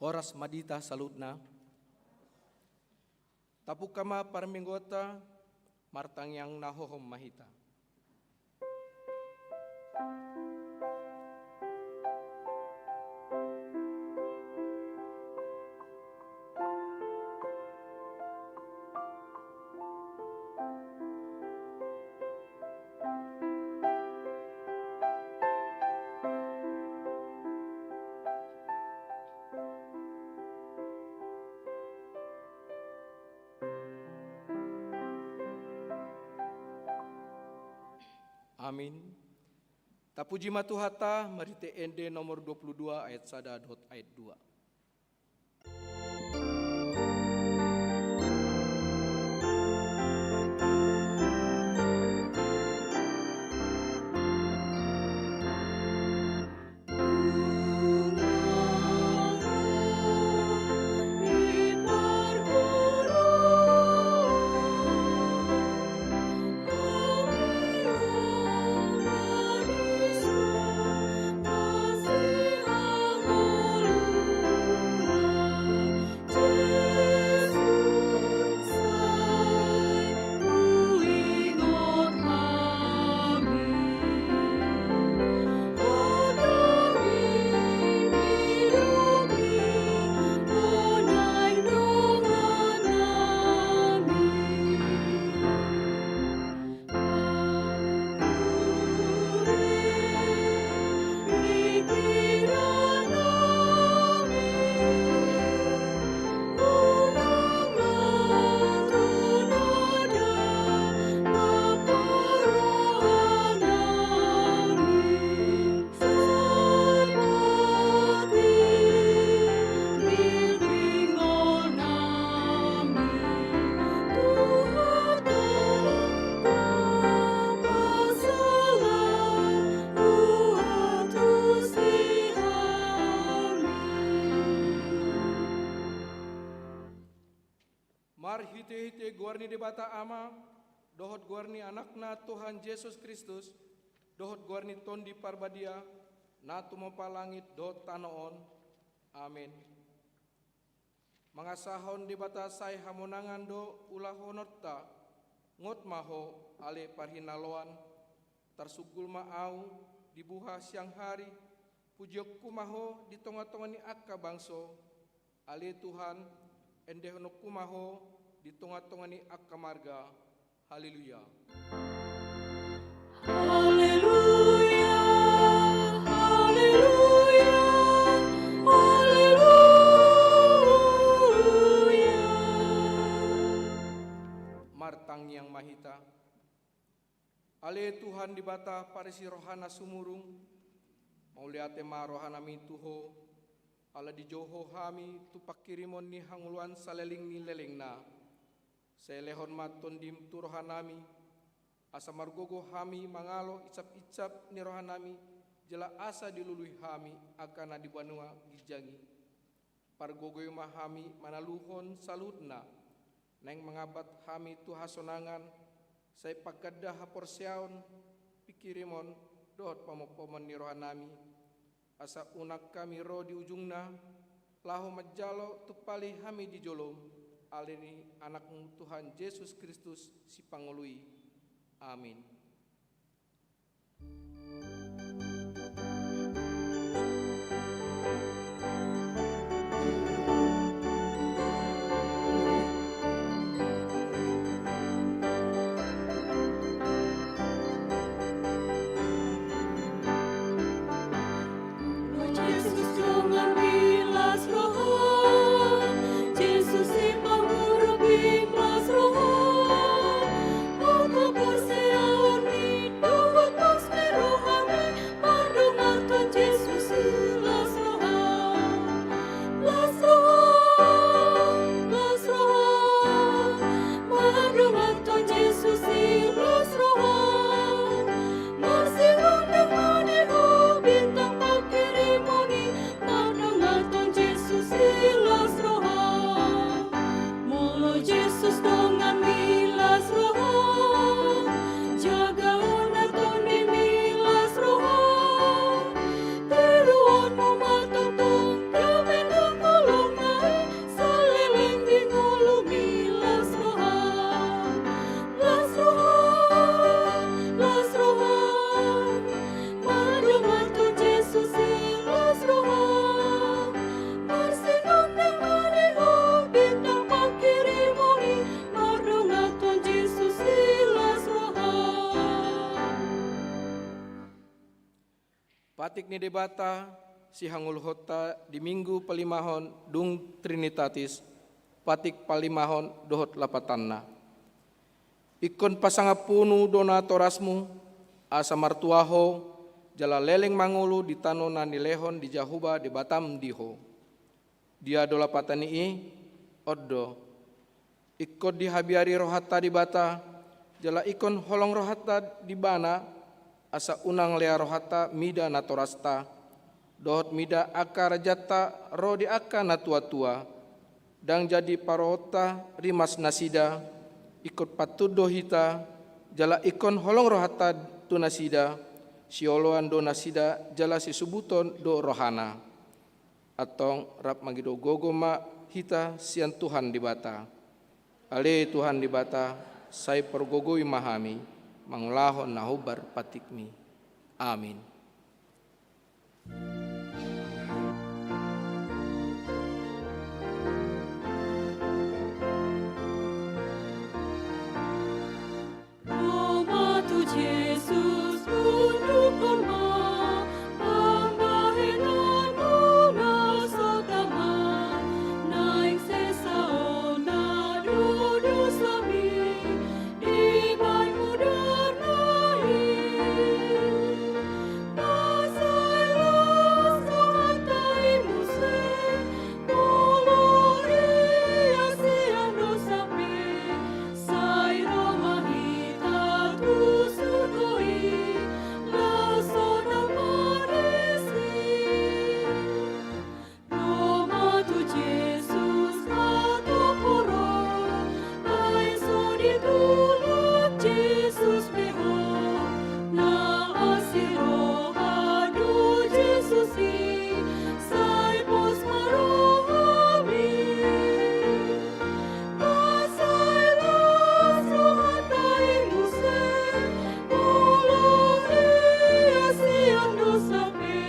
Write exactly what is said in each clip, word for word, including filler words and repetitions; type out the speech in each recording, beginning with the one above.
Horas ma di hita saluhutna. Tapungka ma parmingguonta, martangiang na hohom ma hita. Amin. Tapuji ma Tuhanta, marhite ende nomor dua puluh dua ayat sada dohot ayat dua. Marhitehite goar ni Debata Ama, dohot goar ni Anakna Tuhan Jesus Kristus, dohot goar ni Tondi Parbadia, na tumompa langit dohot tano on. Amen. Mangasahon Debata sai hamonangan do ulahononta, ngot ma ho ale parhinaloan, tarsunggul ma ahu di buha siang hari, pujionku ma ho di tonga-tonga ni angka bangso, ale Tuhan, endehononku ma ho di tonga-tonga ni angka marga. Haleluya. Haleluya, haleluya, haleluya. Martangiang ma hita. Ale Tuhan Debata parisi roha na sumurung, mauliate ma rohanami tu Ho, ala dijou Ho hami tu pangkirimon ni hangoluan saleleng ni lelengna. Sai lehon ma Tondim tu rohanami, asa margogo hami mangalo insap-insap ni rohanami, jala asa dilului hami angka na di banua ginjang i. Pargogoi ma hami manaluhon saluhutna, naeng mangambat hami tu hasonangan, sai pangganda haporseaon, pingkirimon, dohot pamompomon ni rohanami, asa unang hami ro di ujungna, laho manjalo tumpali hami di jolom, ale ni Anakmu Tuhan Jesus Kristus Sipangolu i. Amin. Jesus, donganmi las roha. Jesus, Sipangurupmi las roha. Oto porseaon Patik ni Debata, sihangoluhonta di Minggu palimahon dung Trinitatis, patik palimahon dohot lapatanna. Ingkon pasangaphonu do natorasmu, asa martua ho, jala leleng mangolu di tano na nilehon di Jahowa Debatam di ho. Dia do lapatan ni i? On do. Ingkon dihabiari rohanta Debata, jala ingkon holong rohanta di Ibana, asa unang lea rohanta mida natorasta, dohot mida angka rajanta ro di angka natuatua. Ndang jadi paroonta rimas nasida, ingkon pantun do hita, jala ingkon holong rohanta tu nasida, sioloan do nasida jala sisubuton do rohana. Antong rap mangido gogo ma hita sian Tuhan Debata. Ale Tuhan Debata, sai pargogoi ma hami mangulahon na hombar patikmi. Amin. Ro ma tu Jesus, tundukkon ma pambahenanmu na so tamat, naeng sesa on na do dosami, dibahen mudarna i. Pasa las rohanta i muse, molo ia sian dosa pe, sai ro ma hita tu surgo i, laos so na madesi. Ro ma tu Jesus, hatop ho ro, ai so ditulak Jesus pe ho, na asi roha do Jesus i, sai pos ma rohami. Pasa las rohanta i muse, molo ia sian dosa pe,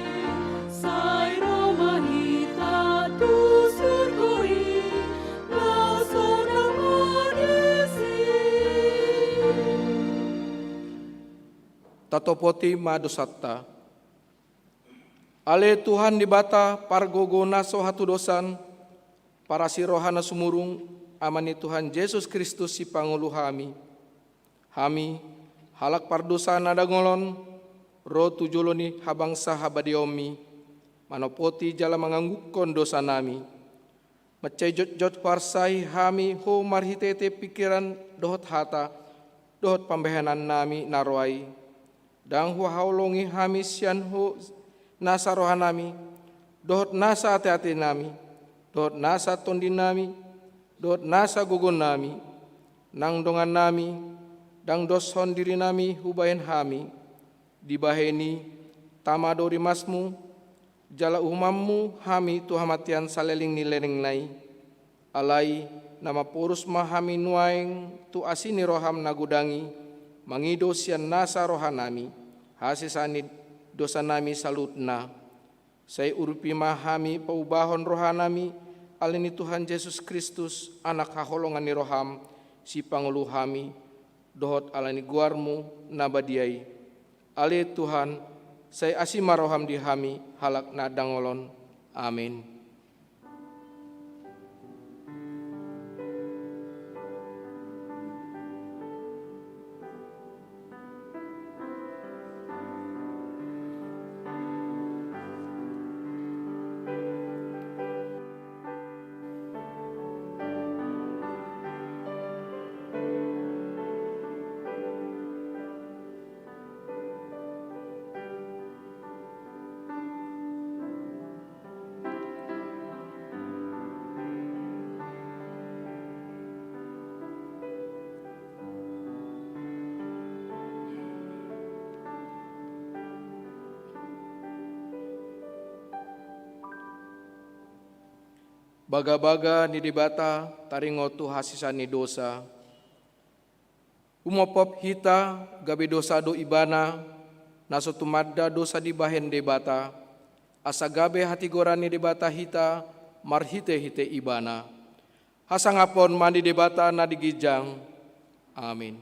sai ro ma hita tu surgo i, laos so na madesi. Tatopoti ma dosanta. Ale Tuhan Debata, pargogo na so hatudosan, parasi roha na sumurung, Ama ni Tuhan Jesus Kristus sipangolu hami. Hami, halak pardosa na dangol on, ro tu jolo ni habangsa habadiaonmi, manopoti jala manganggungkon dosanami. Mansai jotjot huarsai hami ho marhitehite pingkiran dohot hata, dohot pambahenannami na roa i. Ndang huhaholongi hami sian ho nasa rohanami, dohot nasa ateatenami, dohot nasa tondinami, dohot nasa gogonami, nang dongannami, ndang doshon dirinami hubahen hami. Dibahen i, tama do rimasmu, jala uhumanmu hami tu hamatean saleleng ni lelengna i. Alai, na mamporus ma hami nuaeng tu asi ni roham na godang i, mangido sian nasa rohanami, hasesaan ni dosanami saluhutna. Sai urupi ma hami paubahon rohanami, ala ni Tuhan Jesus Kristus, Anak haholongan ni roham, sipangolu hami, dohot ala ni goarmu na badia i. Ale Tuhan, sai asi ma roham di hami halak na dangol on. Amin. Bagabaga ni Debata taringot tu hasesaan ni dosa. Umophop hita, gabe dosa do Ibana, na so tumanda dosa dibahen Debata, asa gabe hatigoran ni Debata hita marhitehite Ibana. Hasangapon ma ni Debata na di ginjang. Amin.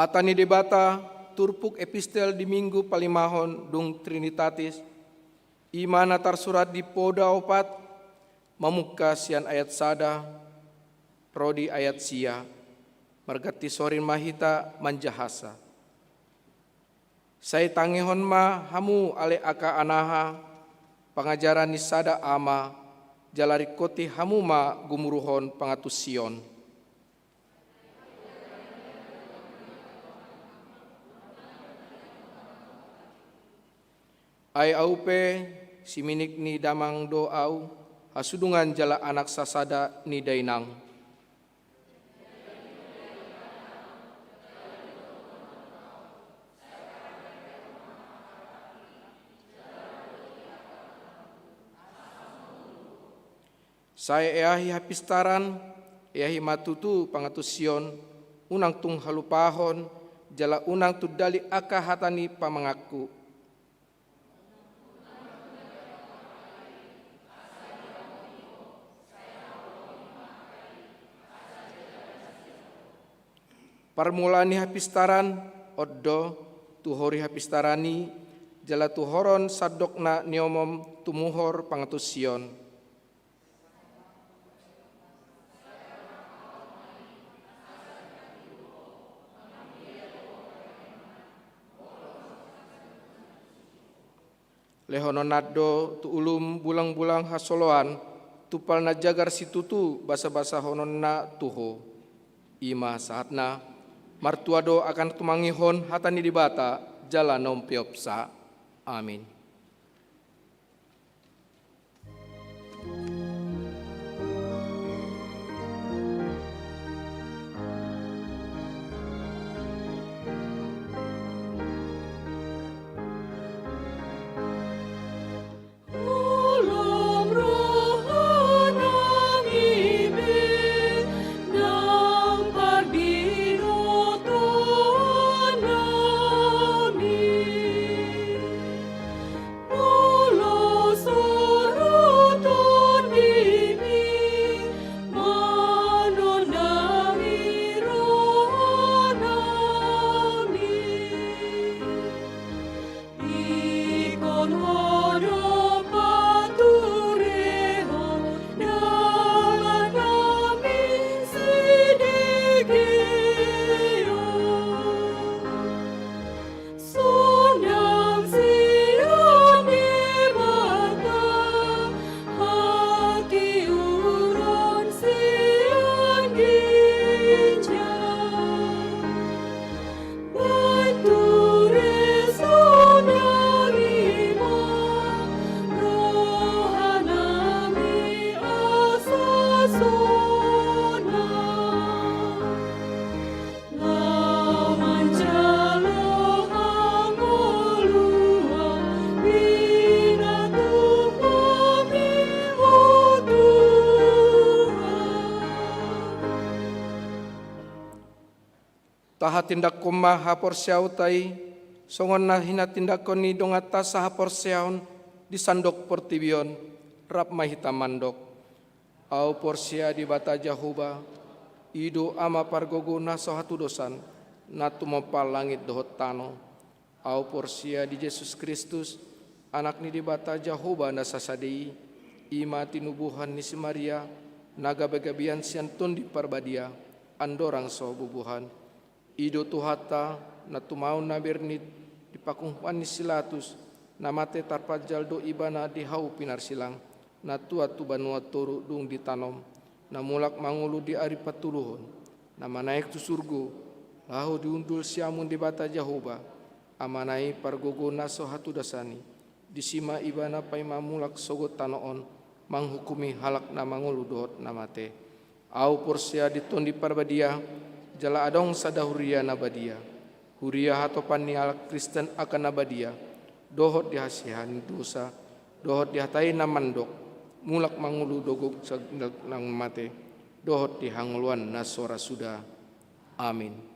Hata ni Debata, turpuk epistel di Minggu palimahon dung Trinitatis, i ma na tarsurat di Poda opat, mamungka sian ayat sada, ro di ayat sia, marganti sorin ma hita manjahasa. Sai tangihon ma hamu ale angka anaha, pangajaran ni sada ama, jala ringkoti hamu ma gumuruhon pangantusion. Ai au pe, siminik ni damang do au, hasudungan jala anak sasada ni dainang. Sai eahi hapistaran, eahi ma tutu pangantusion, unang tung halupahon, jala unang tundali angka hata ni pamanganku. Parmulaan ni hapistaran, on do, tuhori hapistaran i, jala tuhoron sandok na niomom tumuhor pangantusion. Lehononnan do tu ulum bulangbulang hasoloan, tumpal na jagar situtu basabasahononna tu Ho. I ma sahatna, martua do akan tumangihon hata ni Debata, jala na umpeopsa. Amin. Tahatindanghon ma haporseaonta i, songon na hinatindanghon ni donganta sahaporseaon di sandok portibi on, rap ma hita mandok. Au porsea di Debata Jahowa, i do Ama pargogo na so hatudosan, na tumompa langit dohot tano. Au porsea di Jesus Kristus, Anak ni Debata Jahowa na sasada i, i ma tinubuhon ni si Maria, na gabegabean sian Tondi Parbadia, andorang so bubuhan. I do Tuhanta, na tumaon na bernit di panguhupan ni si Latus, na mate tarpanjal do Ibana di hau pinarsilang, na tuat tu banua toru dung ditanom, na mulak mangolu di ari patoluhon, na manaek tu surgo, laho diundul siamun Debata Jahowa, Amana i pargogo na so hatudosan i. Disi ma Ibana paima mulak sogot tano on, manghukumi halak na mangolu dohot na mate. Au porsea di Tondi Parbadia, jala adong sada huria na badia. Huria hatopan ni halak Kristen angka na badia, dohot di hasiahan ni dosa, dohot di hata i na mandok, mulak mangolu do gok sangkap na mate, dohot di hangoluan na so ra suda. Amin.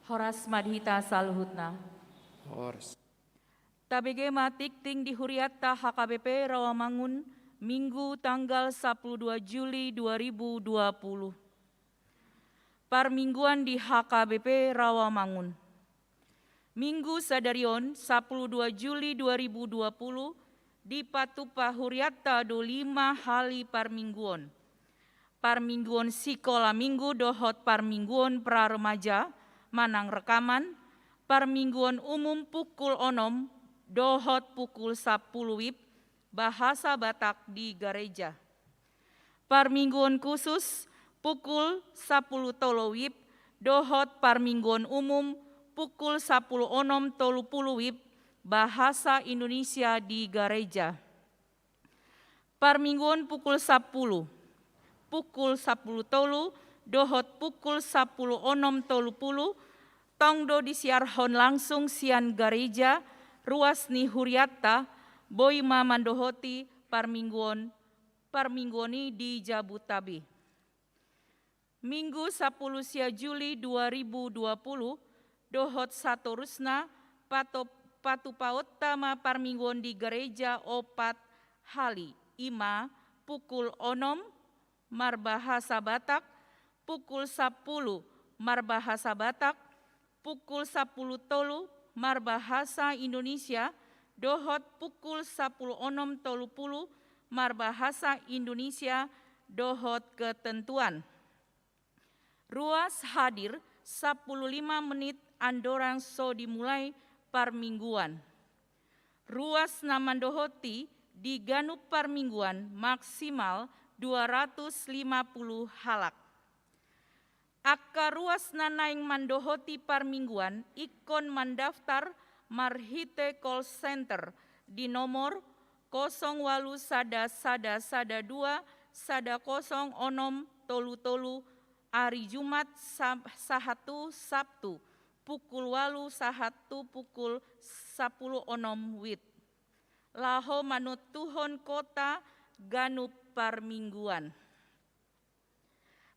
Horas ma di hita saluhutna. Horas. Tabege ma tingting di hurianta H K B P Rawamangun, Minggu tanggal sapuluh dua Juli dua ribu dua puluh. Parmingguan di H K B P Rawamangun. Minggu sadari on, sapuluh dua Juli dua ribu dua puluh, dipatupa hurianta do lima hali parmingguon. Parmingguon sikola minggu dohot parmingguon praremaja manang rekaman, parmingguon umum pukul onom dohot pukul sapuluh wib, bahasa Batak di gareja. Parmingguon khusus pukul sapuluh tolu wib, dohot parmingguon umum pukul sapuluh onom tolu puluh wib, bahasa Indonesia di gareja. Parmingguon pukul sapuluh, pukul sapuluh tolu, dohot pukul sapuluh onom tolu puluh, tong do disiarhon langsung sian gareja, ruas ni hurianta, boi ma mandohoti parmingguon, parmingguon i di Jabodetabek. Minggu sapuluh sia Juli dua ribu dua puluh, dohot satorusna, pato-, patupaonta ma parmingguon di gareja opat hali, i ma pukul onom marbahasa Batak, pukul sapuluh marbahasa Batak, pukul sapuluh tolu marbahasa Indonesia, dohot pukul sapuluh onom tolu puluh marbahasa Indonesia dohot ketentuan. Ruas hadir sapuluh lima menit andorang so dimulai parmingguan. Ruas na mandohoti di ganup parmingguan maksimal dua ratus lima puluh halak. Angka ruas na naeng mandohoti parmingguan ingkon mandaftar marhite call center di nomor kosong walu sada sada sada dua sada kosong onom tolu tolu, ari Jumat sa-, sahat tu Sabtu, pukul walu sahat tu pukul sapuluh onom wib, laho manontuhon kota ganup parmingguan.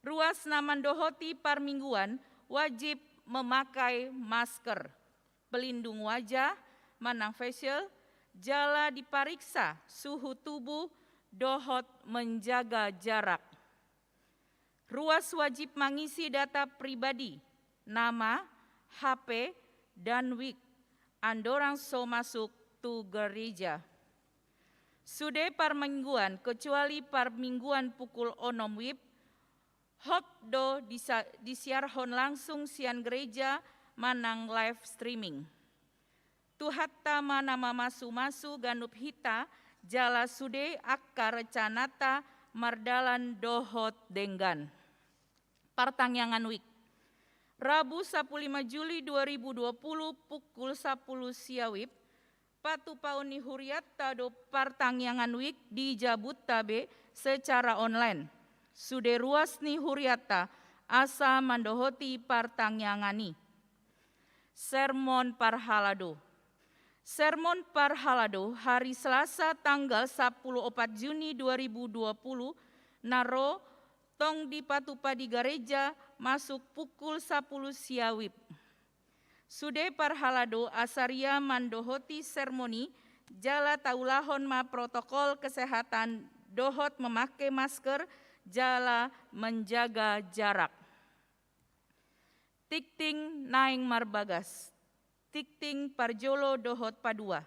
Ruas na mandohoti parmingguan wajib memakai masker, pelindung wajah manang face shield, jala dipariksa suhu tubuh dohot menjaga jarak. Ruas wajib mangisi data pribadi, nama, H P, dan wik, andorang so masuk tu gareja. Sude parmingguan, kecuali parmingguan pukul onom wib, hot do disa-, disiarhon langsung sian gareja manang live streaming. Tuhanta ma na mamasumasu ganup hita, jala sude angka rencananta mardalan dohot denggan. Partangiangan wik. Rabu sapuluh lima Juli dua ribu dua puluh pukul sapuluh sia wib, patupaon ni hurianta do partangiangan wik di Jabodetabek secara online. Sude ruas ni hurianta asa mandohoti partangiangan i. Sermon parhalado. Sermon parhalado hari Selasa tanggal sapuluh opat Juni dua ribu dua puluh na ro tong dipatupa di gareja masuk pukul sapuluh sia wib. Sude parhalado asa ria mandohoti sermon i, jala taulahon ma protokol kesehatan dohot memake masker jala menjaga jarak. Tingting naeng marbagas. Tingting parjolo dohot padua.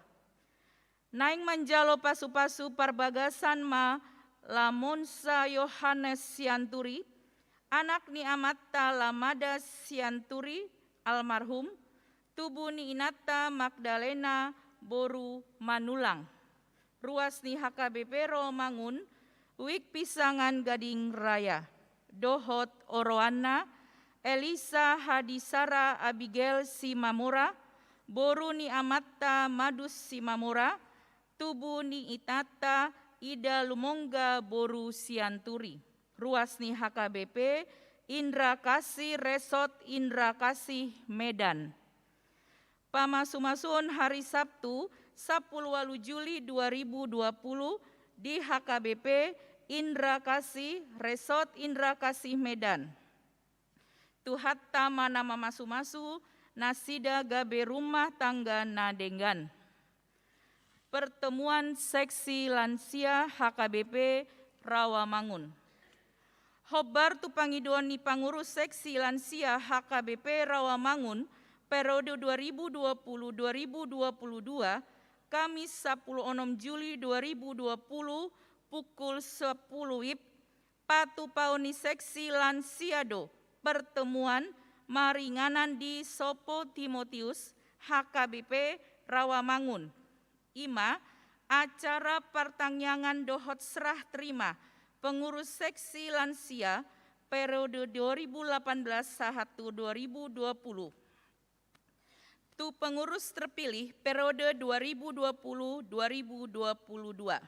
Naeng manjalo pasupasu parbagasan ma Lamonsa Yohanes Sianturi, anak ni amanta Lamada Sianturi, almarhum, tubu ni inanta Magdalena boru Manulang. Ruas ni H K B P Rawamangun, Wik Pisangan Gading Raya. Dohot oroanna, Elisa Hadisara Abigail Simamora, boru ni amanta Madus Simamora, tubu ni inanta Ida Lumongga boru Sianturi. Ruas ni H K B P Indra Kasih, Resort Indra Kasih, Medan. Pamasumasuon hari Sabtu, sapuluh walu Juli dua ribu dua puluh, di H K B P Indra Kasih, Resort Indra Kasih, Medan. Tuhanta ma na mamasumasu, nasida gabe rumah tangga na denggan. Pertemuan Seksi Lansia H K B P Rawamangun. Hombar tu pangidoan ni pangurus Seksi Lansia H K B P Rawamangun periode dua ribu dua puluh dua ribu dua puluh dua, Kamis sapuluh onom Juli dua ribu dua puluh, pukul sapuluh wib, patupaon ni Seksi Lansia do pertemuan maringanan di Sopo Timotius, H K B P Rawamangun. I ma acara partangiangan dohot serah terima pengurus Seksi Lansia periode dua ribu delapan belas sahat tu dua ribu dua puluh. Tu pengurus terpilih periode dua ribu dua puluh dua ribu dua puluh dua.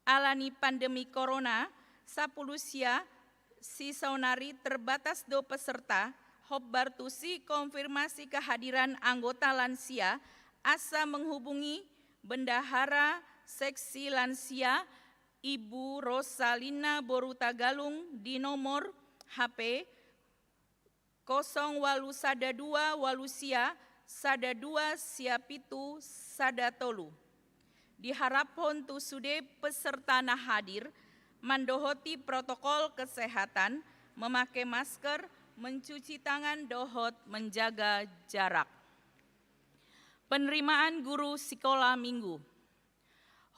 Alani pandemi corona, sapulusia, si saonari terbatas do peserta, hombar tusi konfirmasi kehadiran anggota lansia, asa menghubungi Bendahara Seksi Lansia, Ibu Rosalina boru Tagalung, di nomor H P kosong walu sada dua walu sia sada dua sia pitu sada tolu. Diharaphon tu sude peserta na hadir mandohoti protokol kesehatan, memakai masker, mencuci tangan dohot menjaga jarak. Penerimaan guru sikola minggu.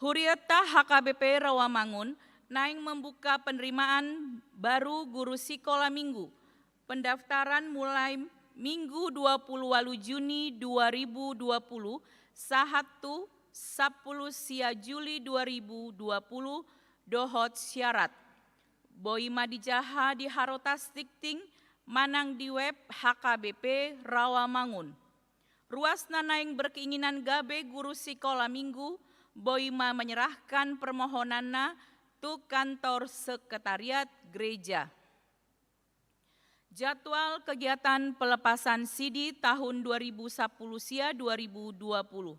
Huriata H K B P Rawamangun naeng membuka penerimaan baru guru sikola minggu. Pendaftaran mulai Minggu dua puluh walu Juni dua ribu dua puluh sahat tu sapuluh sia Juli dua ribu dua puluh dohot syarat. Boi ma dijaha di Harotas Tikting manang di web H K B P Rawamangun. Ruas na naeng berkeinginan gabe guru sikola minggu boi ma menyerahkan permohonanna tu kantor sekretariat gereja. Jadwal kegiatan pelepasan sidi tahun dua ribu sapuluh sia dua ribu dua puluh.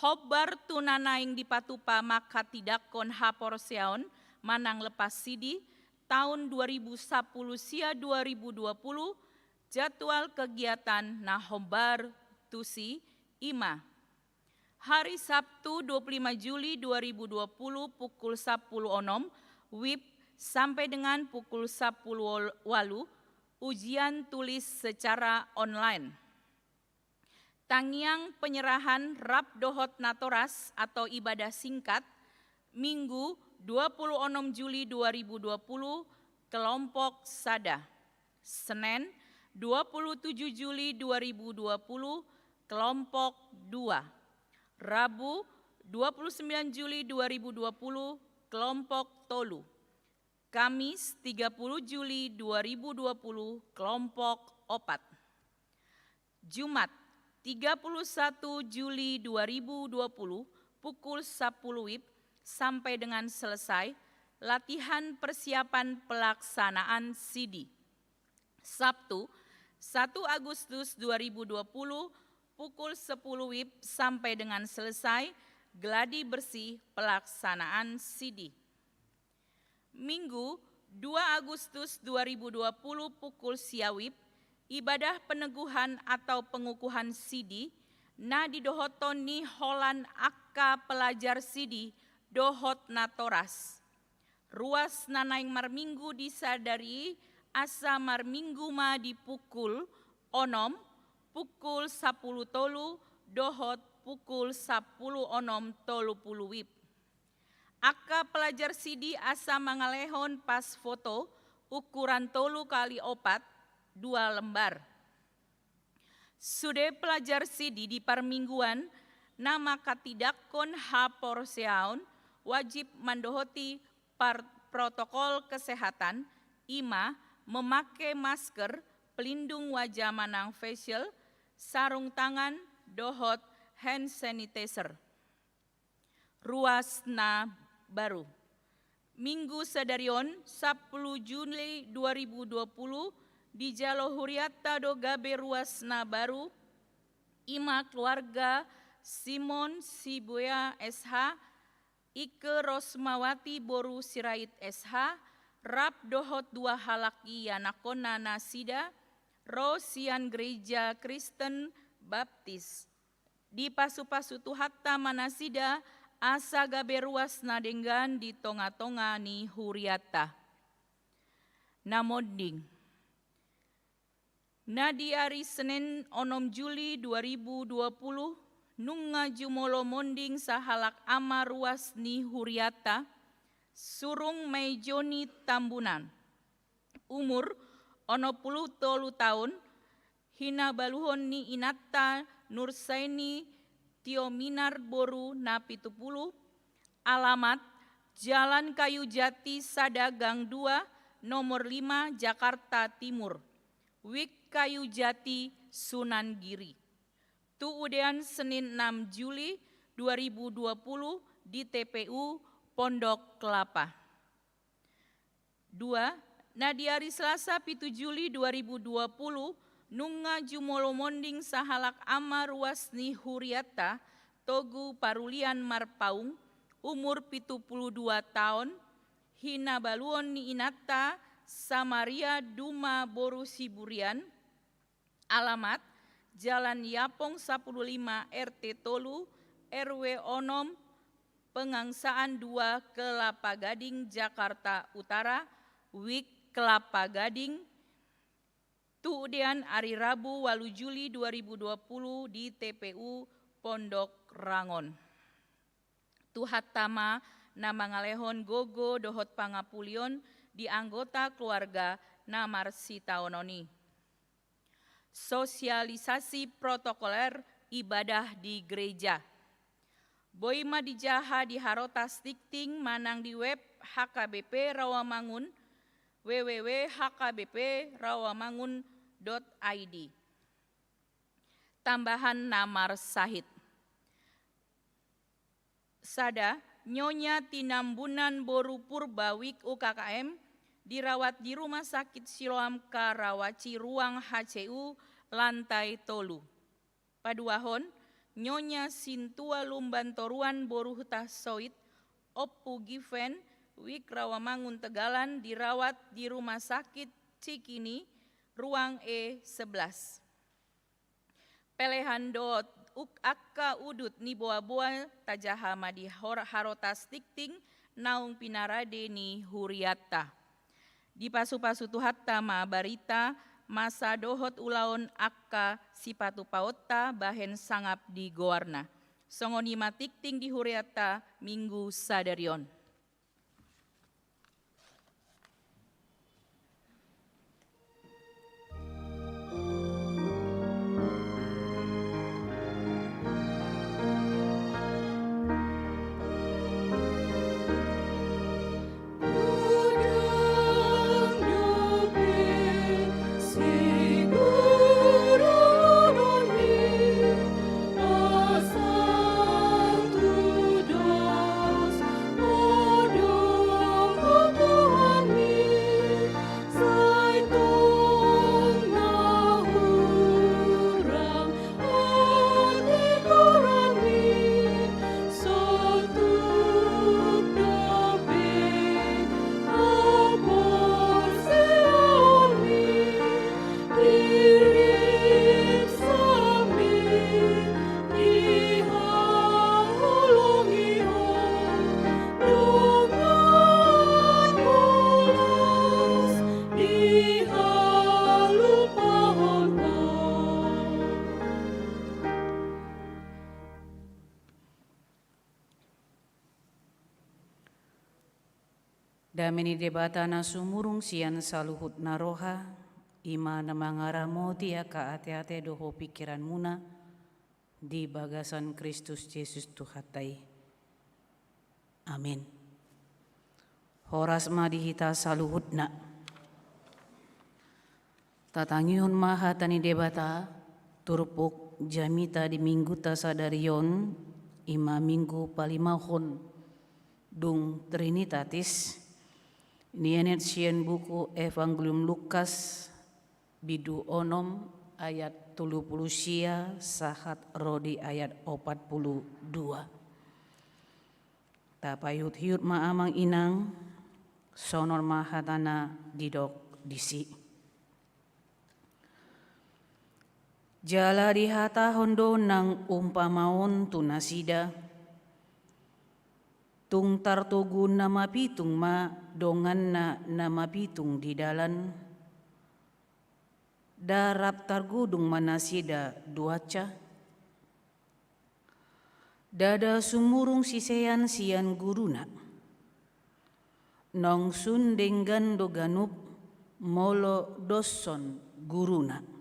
Hombar tu na naeng dipatupa manghatindanghon haporseaon manang lepas sidi tahun dua ribu sapuluh sia dua ribu dua puluh, jadwal kegiatan na hombar tusi i ma: Hari Sabtu dua puluh lima Juli dua ribu dua puluh pukul sapuluh onom wib sampai dengan pukul sapuluh walu, ujian tulis secara online. Tangiang penyerahan rap dohot natoras atau ibadah singkat, Minggu dua puluh onom Juli dua ribu dua puluh, kelompok sada. Senen dua puluh tujuh Juli dua ribu dua puluh, kelompok dua. Rabu dua puluh sembilan Juli dua ribu dua puluh, kelompok tolu. Kamis tiga puluh Juli dua ribu dua puluh, kelompok opat. Jumat tiga puluh satu Juli dua ribu dua puluh, pukul sapuluh wib sampai dengan selesai latihan persiapan pelaksanaan sidi. Sabtu satu Agustus dua ribu dua puluh, pukul sepuluh wib sampai dengan selesai gladi bersih pelaksanaan sidi. Minggu dua Agustus dua ribu dua puluh pukul sia wib, ibadah peneguhan atau pengukuhan sidi na didohoton ni holan angka pelajar sidi dohot natoras. Ruas na naeng marminggu di sadari asa marminggu ma di pukul onom, pukul sapuluh tolu dohot pukul sapuluh onom tolu puluh wib. Angka pelajar sidi asa mangalehon pas foto ukuran tolu kali opat, dua lembar. Sude pelajar sidi di parmingguan na manghatindanghon haporseaon wajib mandohoti par-, protokol kesehatan, i ma memake masker, pelindung wajah manang face shield, sarung tangan, dohot hand sanitizer. Ruas na baru. Minggu sadari on sapuluh Juli dua ribu dua puluh, dijalo huriatta do gabe ruas na baru, i ma keluarga Simon Sibuea S H, Ike Rosmawati boru Sirait S H, rap dohot dua halak ianakhonna nasida, ro sian Gereja Kristen Baptis. Dipasupasu Tuhanta ma nasida asa gabe ruas na denggan di tongatonga ni hurianta. Na monding. Na di ari Senen onom Juli dua ribu dua puluh, nunga jumolo monding sahalak ama ruas ni hurianta, Surung Maejoni Tambunan. Umur onom puluh tolu taon, hinabaluhon ni inanta Nursaini Tiominar boru na pitu puluh, alamat Jalan Kayu Jati sada gang dua, nomor lima, Jakarta Timur. Wik Kayu Jati, Sunan Giri. Tuudean Senin enam Juli dua ribu dua puluh di T P U Pondok Kelapa. Dua, na di ari Selasa pitu Juli dua ribu dua puluh, nunga jumolo monding sahalak ama ruas ni hurianta, Togu Parulian Marpaung, umur pitu puluh dua taon, hinabaluhon ni inanta Samaria Duma boru Siburian, alamat Jalan Yapong sapuluh lima R T tolu, R W onom, Pengangsaan dua, Kelapa Gading, Jakarta Utara, Wik Kelapa Gading, tuudean ari Rabu walu Juli dua ribu dua puluh di T P U Pondok Rangon. Tuhanta ma na mangalehon gogo dohot pangapulion di anggota keluarga na marsitaonon i. Sosialisasi protokoler ibadah di gereja. Boi ma dijaha di harotas tingting manang di web H K B P Rawamangun, W W W H K B P rawamangun dot I D. Tambahan na marsahit. Sada, Nyonya Tinambunan boru Purba Wik U K K M, dirawat di Rumah Sakit Siloam Karawaci ruang H C U lantai tolu. Paduahon, Nyonya Sintua Lumban Toruan boru Huta Soit, Ompu Given, Wik Rawamangun Tegalan, dirawat di Rumah Sakit Cikini ruang E sebelas. Pelehan dohot uk-, angka udut ni boaboa tajaha ma di hor-, harotas tingting naung pinarade ni hurianta. Dipasupasu Tuhanta ma barita, masa dohot ulaon angka sipatupaonta bahen sangap di goarna. Songon i ma tingting di hurianta Minggu sadari on. Dame ni Debata na sumurung sian saluhut na roha, i ma na mangaramoti angka ateate dohot pingkiranmuna di bagasan Kristus Jesus Tuhanta i. Amin. Horas ma di hita saluhutna. Tatangihon ma hata ni Debata, turpuk jamita di mingguta sadari on, i ma minggu palimahon dung Trinitatis, nienet sian buku Evangelium Lukas, bindu onom ayat tolu pulu sia sahat ro di ayat opat pulu dua. Tapaihutihut ma amang inang, songon on ma hata na didok disi. Jala dihatahon do nang umpama on tu nasida: Tung tartogu na mapitung ma donganna na mapitung di dalan, nda rap targodung ma nasida duansa? Ndada sumurung sisean sian guruna, naung sun denggan do ganup molo doshon guruna.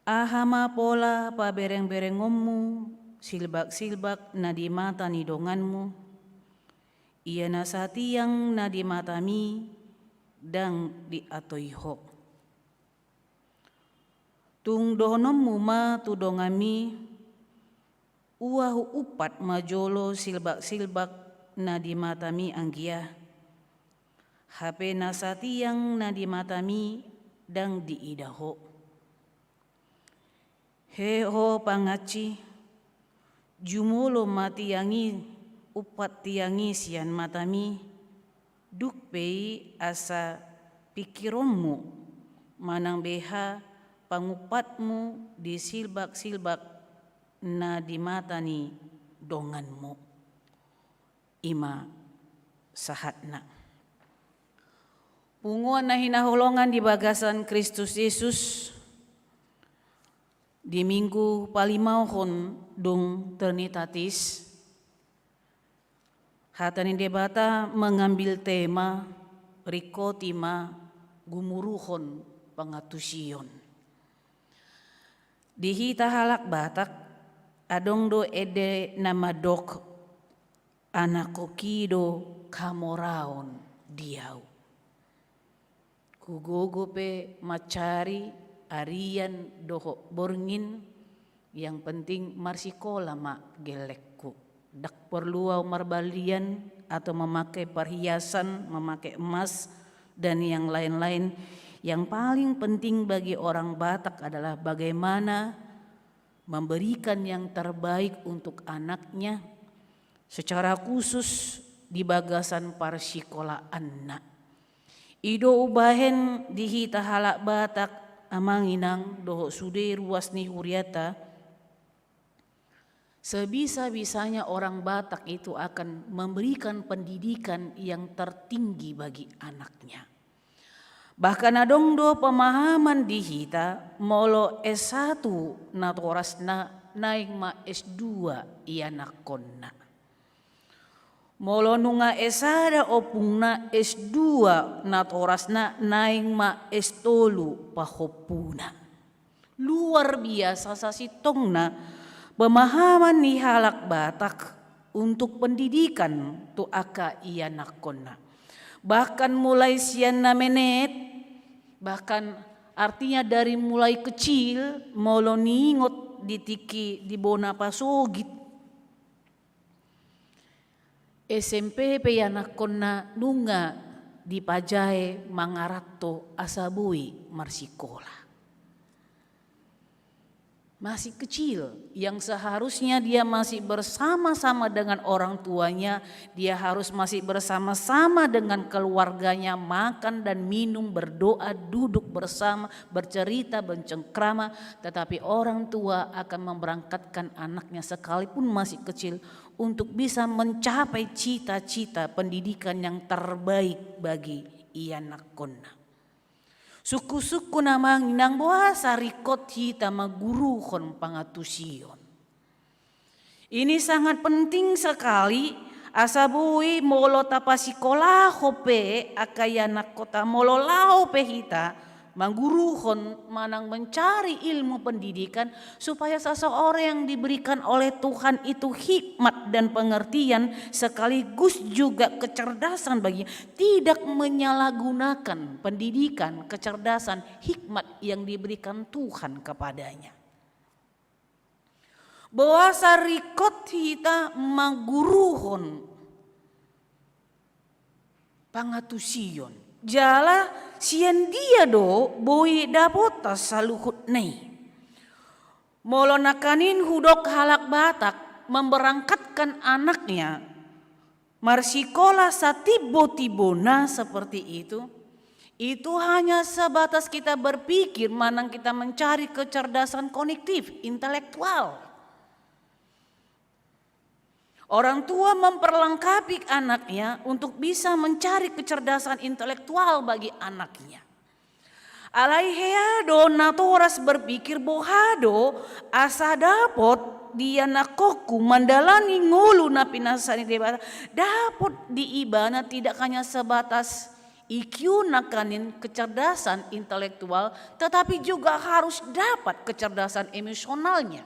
Aha ma pola paberengberengonmu silbaksilbak na di mata ni donganmu, ia na satiang na di matami ndang diatoi ho? Tung dohononmu ma tu donganmi: Ua huumpat ma jolo silbaksilbak na di matami anggia, hape na satiang na di matami ndang diida ho. He ho pangansi, jumolo ma tiang i, umpat tiang i sian matami, dung pe i asa pingkironmu manang beha pangumpatmu di silbaksilbak na di mata ni donganmu. I ma sahatna. Punguan na hinaholongan di bagasan Kristus Jesus, di Minggu palimaon dung Trinitatis, hata ni Debata mengambil tema: Ringkoti ma gumuruhon pangantusion. Di hita halak Batak, adong do ende na mandok: Anakkonki do hamoraon di ahu. Hugogo pe mansari arian dohot borngin, yang penting marsikola ma gellengku. Ndang porlu ahu marbalian atau memakai perhiasan, memakai emas, dan yang lain-lain. Yang paling penting bagi orang Batak adalah bagaimana memberikan yang terbaik untuk anaknya, secara khusus di bagasan parsikolaanna. I do umbahen di hita halak Batak, amang inang dohot sude ruas ni huriata, sebisa-bisanya orang Batak itu akan memberikan pendidikan yang tertinggi bagi anaknya. Bahkan adong do pemahaman di hita, molo S satu natorasna, naeng ma S dua ianakkonna. Molo nunga S sada ompungna, S dua natorasna, naeng ma S tolu pahompuna. Luar biasa sasintongna pemahaman ni halak Batak untuk pendidikan tu angka ianakkonna. Bahkan mulai sian na menet, bahkan artinya dari mulai kecil, molo niingot di tingki di bona pasogit, S M P pe ianakkonna nunga dipajae mangaranto asa boi marsikola. Masih kecil, yang seharusnya dia masih bersama-sama dengan orang tuanya, dia harus masih bersama-sama dengan keluarganya, makan dan minum, berdoa, duduk bersama, bercerita, bercengkrama, tetapi orang tua akan memberangkatkan anaknya sekalipun masih kecil untuk bisa mencapai cita-cita pendidikan yang terbaik bagi ianakkonna. Sungkun-sungkun, amang inang, boasa ringkot hita mangguruhon pangantusion. Ini sangat penting sekali, asa boi molo tapasikolahon pe angka ianakkon, molo laho pe hita mangguruhon manang mencari ilmu pendidikan, supaya seseorang yang diberikan oleh Tuhan itu hikmat dan pengertian sekaligus juga kecerdasan bagi, tidak menyalahgunakan pendidikan, kecerdasan, hikmat yang diberikan Tuhan kepadanya. Boasa ringkot hita mangguruhon pangantusion? Jala sian dia do boi dapotan saluhutna i? Molo nangkaning hudok halak Batak memberangkatkan anaknya marsikola satimbotibona seperti itu, Itu hanya sebatas kita berpikir, manang kita mencari kecerdasan kognitif, intelektual. Orang tua memperlengkapi anaknya untuk bisa mencari kecerdasan intelektual bagi anaknya. Alai hea do natoras berpikir boha do asa dapot di anakkonku mandalani ngolu na pinasahat ni Debata, dapot di ibana tidak hanya sebatas I Q nangkaning kecerdasan intelektual, tetapi juga harus dapat kecerdasan emosionalnya.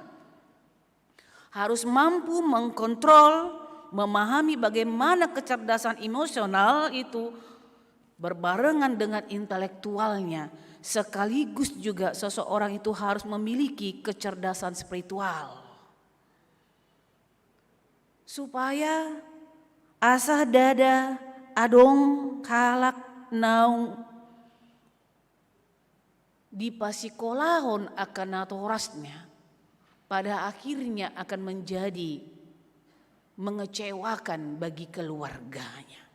Harus mampu mengkontrol, memahami bagaimana kecerdasan emosional itu berbarengan dengan intelektualnya, sekaligus juga seseorang itu harus memiliki kecerdasan spiritual. Supaya asa ndada adong halak naung dipasikolahon angka natorasna, pada akhirnya akan menjadi mengecewakan bagi keluarganya.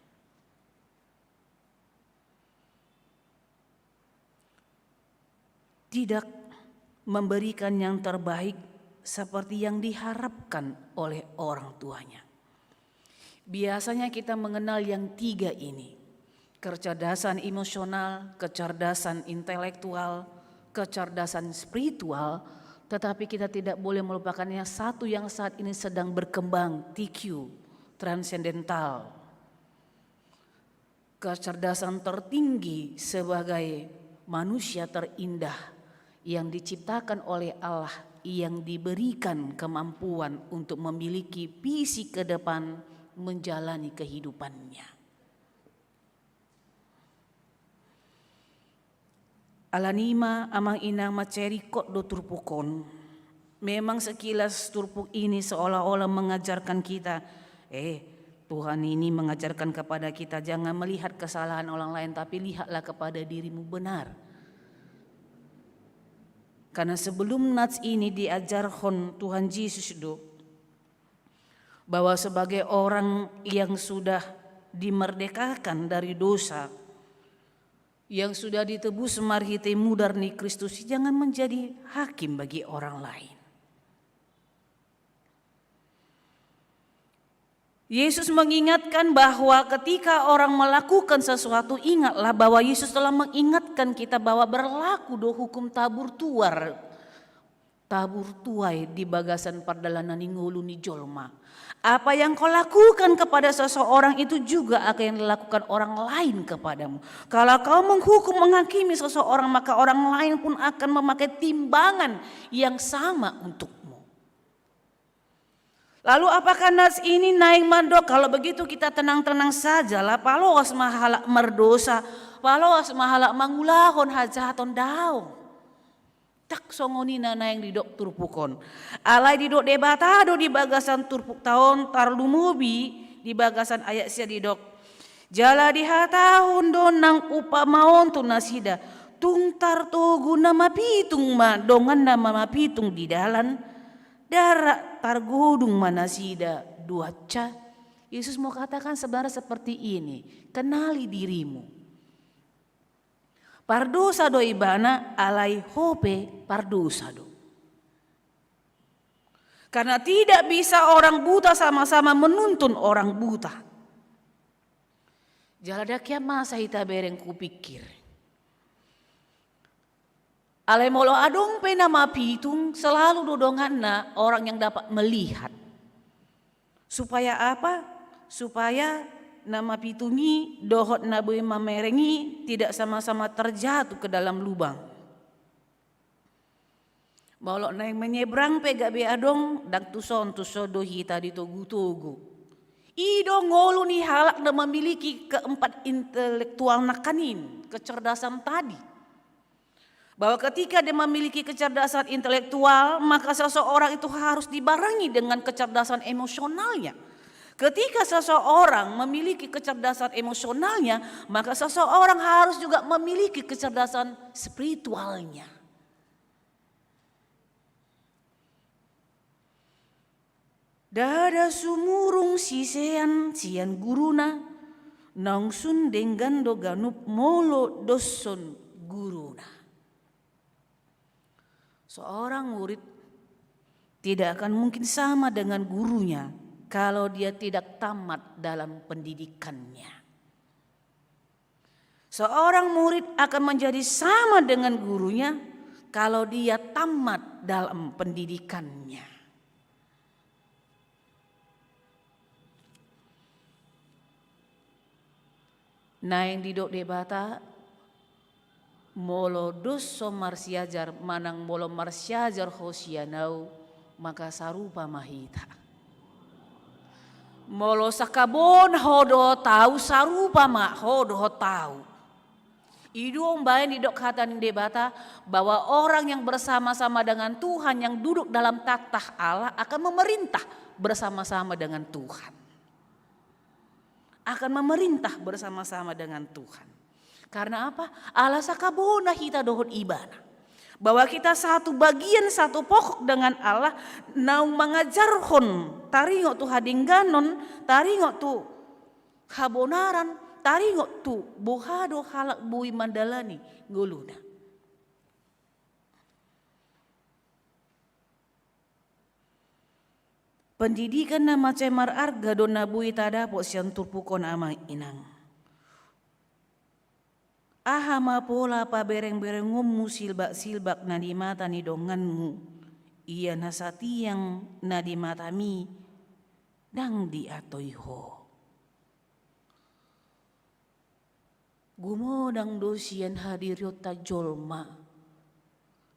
Tidak memberikan yang terbaik seperti yang diharapkan oleh orang tuanya. Biasanya kita mengenal yang tiga ini, kecerdasan emosional, kecerdasan intelektual, kecerdasan spiritual, tetapi kita tidak boleh melupakan yang satu yang saat ini sedang berkembang, T Q, transendental. Kecerdasan tertinggi sebagai manusia terindah yang diciptakan oleh Allah, yang diberikan kemampuan untuk memiliki visi ke depan menjalani kehidupannya. Alani i ma, amang inang, mansai ringkot do turpuk on. Memang sekilas turpuk ini seolah-olah mengajarkan kita, eh, Tuhan ini mengajarkan kepada kita, jangan melihat kesalahan orang lain, tapi lihatlah kepada dirimu, benar. Karena sebelum nats ini diajarhon Tuhan Yesus do, bahwa sebagai orang yang sudah dimerdekakan dari dosa, yang sudah ditebus marhite mudar ni Kristus, jangan menjadi hakim bagi orang lain. Yesus mengingatkan bahwa ketika orang melakukan sesuatu, ingatlah bahwa Yesus telah mengingatkan kita bahwa berlaku do hukum tabur tuai. Tabur tuai di bagasan pardalanan ni ngolu ni jolma. Apa yang kau lakukan kepada seseorang, itu juga akan yang dilakukan orang lain kepadamu. Kalau kau menghukum, menghakimi seseorang, maka orang lain pun akan memakai timbangan yang sama untukmu. Lalu apakah nats ini naeng mandok, kalau begitu kita tenang-tenang sajalah, paloas ma halak mardosa, paloas ma halak mangulahon hajahaton? Daong. Tak songon i na naeng didok turpuk on. Alai didok Debata do di bagasan turpukta on, tarlumobi di bagasan ayat sia didok, jala dihatahon do nang umpamaon tu nasida, tung tartogu na mapitung ma donganna na mapitung di dalan, ndada targodung ma nasida duansa. Yesus mau katakan sebenarnya seperti ini, kenali dirimu. Pardosa do ibana, alai ho pe pardosa do. Karena tidak bisa orang buta sama-sama menuntun orang buta. Jala ndang hian masa hita bereng hupikir. Alai molo adong pe na mapitung, selalu do donganna orang yang dapat melihat. Supaya apa? Supaya na mapitung i dohot na boi mamereng i tidak sama-sama terjatuh ke dalam lubang. Molo naeng menyeberang pe gabe adong, ndang tuson-tuson do hita ditogu-togu. I do ngolu ni halak na memiliki keempat intelektual nangkaning, kecerdasan tadi. Bahwa ketika dia memiliki kecerdasan intelektual, maka seseorang itu harus dibarengi dengan kecerdasan emosionalnya. Ketika seseorang memiliki kecerdasan emosionalnya, maka seseorang harus juga memiliki kecerdasan spiritualnya. Ndada sumurung sisean sian guruna, Naung sun denggan do ganup molo doshon guruna. Seorang murid tidak akan mungkin sama dengan gurunya kalau dia tidak tamat dalam pendidikannya. Seorang murid akan menjadi sama dengan gurunya kalau dia tamat dalam pendidikannya. Naeng didok Debata, molo doshon marsiajar manang molo marsiajar ho sian Ahu, maka sarupa ma hita. Molo sangkabona ho dohot Ahu, sarupa ma ho dohot Ahu. I do umbahen didok hata ni Debata, bahwa orang yang bersama-sama dengan Tuhan, yang duduk dalam takhta Allah, akan memerintah bersama-sama dengan Tuhan. Akan memerintah bersama-sama dengan Tuhan. Karena apa? Ala sangkabona hita dohot Ibana. Bahwa kita satu bagian, satu pokok dengan Allah, naung mangajarhon taringot tu hadengganon, taringot tu habonaran, taringot tu boha do halak boi mandalani ngoluna. Pendidikan na mansai mararga do na boi tadapot sian turpuk on, amang inang. Aha ma pola paberengberengonmu silbaksilbak na di mata ni donganmu, ia na satiang na di matami ndang diatoi ho? Gumodang do sian hadirionta jolma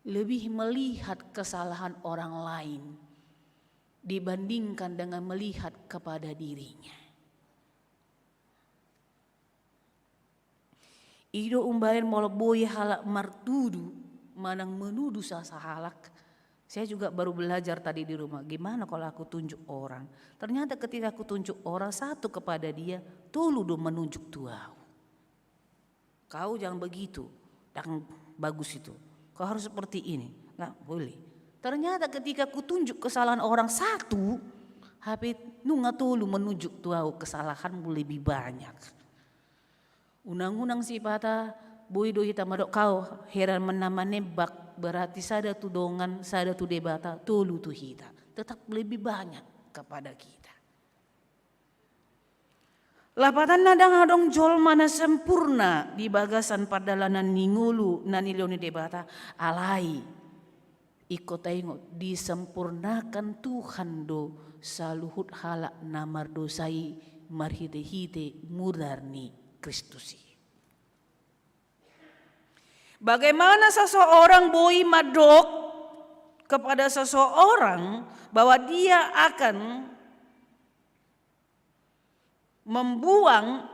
lebih melihat kesalahan orang lain dibandingkan dengan melihat kepada dirinya. I do umbahen molo boi halak martudu manang menuduh sasahalak. Saya juga baru belajar tadi di rumah, gimana kalau aku tunjuk orang. Ternyata ketika aku tunjuk orang, satu kepada dia, tolu do menunjuk tu ahu. Kau jangan begitu, ndang bagus itu. Kau harus seperti ini. Nggak boleh. Ternyata ketika kutunjuk kesalahan orang satu, hape nunga tolu menunjuk tu ahu kesalahanmu lebih banyak. Unang-unang sipata, boi do hita mandok, kau heran mena manembak, berarti sada tu dongan, sada tu Debata, tolu tu hita. Tetap lebih banyak kepada kita. Lapatanna, ndang adong jolma na sempurna di bagasan pardalanan ni ngolu na nilehon ni Debata, alai ingkon taingot, disempurnakan Tuhan do saluhut halak na mardosa i marhitehite mudar ni Kristus i. Bagaimana seseorang boi mandok kepada seseorang bahwa dia akan membuang,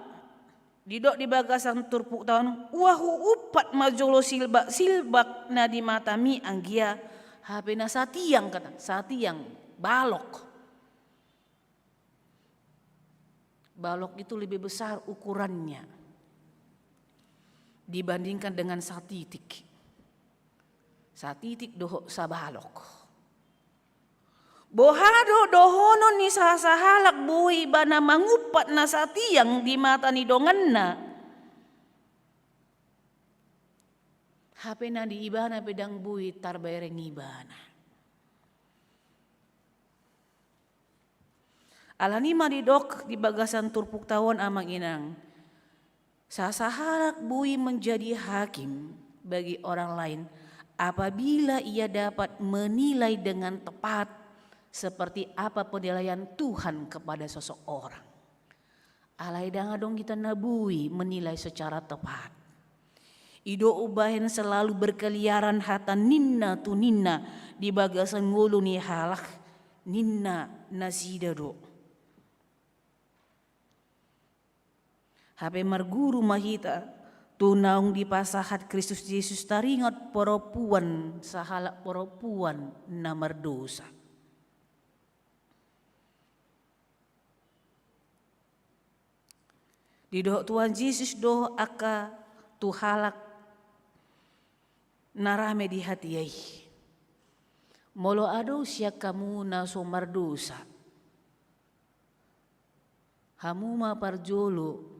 didok di bagasan turpukta on, ua huumpat ma jolo silbaksilbak na di matami, anggia hape na satiang, kata, satiang, balok. Balok itu lebih besar ukurannya dibandingkan dengan satitik. Satitik dohot sabalok. Boha do dohonon ni sasahalak boi ibana mangumpat na satiang di mata ni donganna, hape na di ibana pe ndang boi tarbereng ibana. Alani i ma didok di bagasan turpukta on, amang inang, sasahalak boi menjadi hakim bagi orang lain apabila ia dapat menilai dengan tepat seperti apa penilaian Tuhan kepada seseorang. Alai ndang adong hita na boi menilai secara tepat. I do umbahen selalu berkeliaran hata ninna tu ninna di bagasan ngolu ni halak, ninna nasida do. Hape marguru ma hita tu naung dipasahat Kristus Jesus taringot parompuan, sahalak parompuan na mardosa. Didok Tuhan Jesus do angka tu halak na rame di hatiha i, molo adong sian hamu na so mardosa, hamu ma parjolo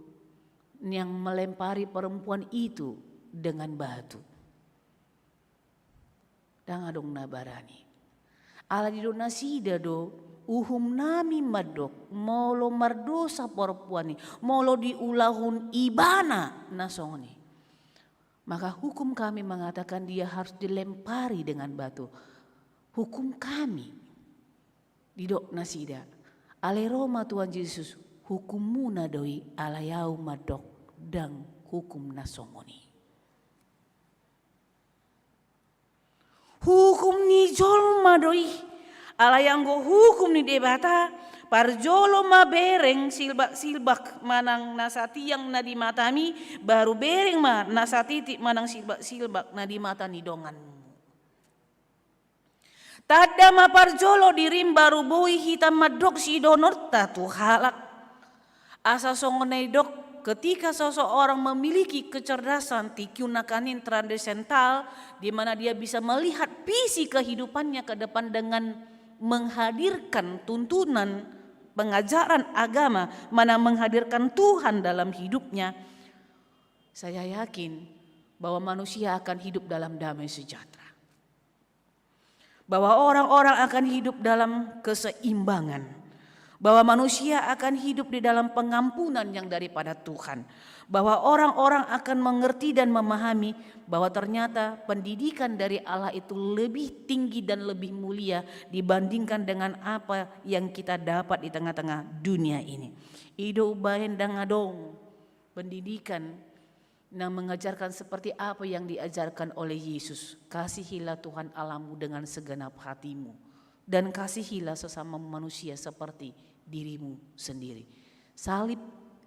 yang melempari perempuan itu dengan batu. Ndang adong na barani. Ala didok nasida do, uhum nami mandok, molo mardosa perempuan i, molo diulahon ibana na songon i, maka hukum kami mengatakan dia harus dilempari dengan batu. Hukum kami. Didok nasida, alai ro ma Tuhan Jesus, hukummuna do i, alai ahu mandok, ndang hukum na songon i. Hukum ni jolma do i. Alai anggo hukum ni Debata, parjolo ma bereng silbak-silbak manang na satiang na di matami, baru bereng ma na satitik manang silbak-silbak na di mata ni donganmu. Tanda ma parjolo dirim, baru boi hita mandok sidohononta tu halak. Asa songon na didok, ketika seseorang memiliki kecerdasan, tingkir na kanin, transcendental, di mana dia bisa melihat visi kehidupannya ke depan dengan menghadirkan tuntunan pengajaran agama, mana menghadirkan Tuhan dalam hidupnya, saya yakin bahwa manusia akan hidup dalam damai sejahtera. Bahwa orang-orang akan hidup dalam keseimbangan, bahwa manusia akan hidup di dalam pengampunan yang daripada Tuhan, bahwa orang-orang akan mengerti dan memahami bahwa ternyata pendidikan dari Allah itu lebih tinggi dan lebih mulia dibandingkan dengan apa yang kita dapat di tengah-tengah dunia ini. I do umbahen ndang adong pendidikan na mengajarkan seperti apa yang diajarkan oleh Yesus. Kasihilah Tuhan Allahmu dengan segenap hatimu, dan kasihilah sesama manusia seperti dirimu sendiri. Salib